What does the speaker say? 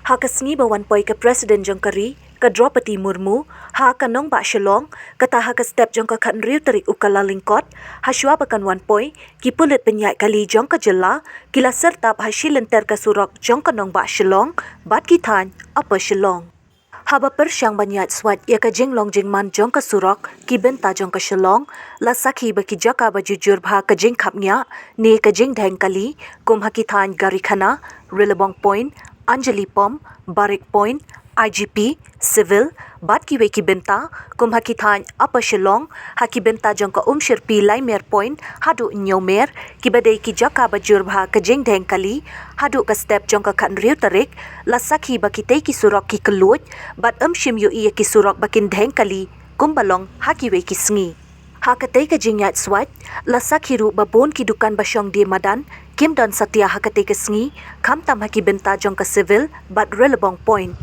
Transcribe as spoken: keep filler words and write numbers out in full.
Ha ka sngi ba wan poi ka President jong ka ri, ka Droupadi Murmu, ha ka nongbah Shillong, kata ha ka step jong ka khathynriew tarik u Kyllalyngkot, hashwa ba kan wan poi, ki pulit pynïaid kali jong ka jylla, ki la syrtap ha shi lynter ka surok jong ka nongbah Shillong, bad ki thaiñ Upper Shillong. Haba pyrshang ban ïaid swait ïa ka jinglong jingman jong ka surok, ki bynta jong ka Shillong, la sakhi ba ki jaka ba jujur bha ka jingkhapngiah, ne ka jingdheng kali, kum ha ki thaiñ Garikhana, Rilibong Point, Anjali Pump, Barrack Point, I G P, Civil, bad kiwei ki bynta, kum ha ki thaiñ Upper Shillong, ha ki bynta jong ka Umshyrpi Laimer Point, haduh Hynñiewmer, kiba dei ki jaka ba jur bha ka jingdheng kali, haduh ka step jong ka khathynriew tarik, la sakhi ba kitei ki surok ki kylluid, bad ym shym ïohi ïa ki surok ba kin dheng kali, kumba long ha kiwei ki sngi. Ha katei ka jingïaid swait, la sakhi ruh ba bun ki dukan ba shong die madan, kim don satia ha katei ka sngi, khamtam ha ki bynta jong ka Civil, bad Rilibong Point.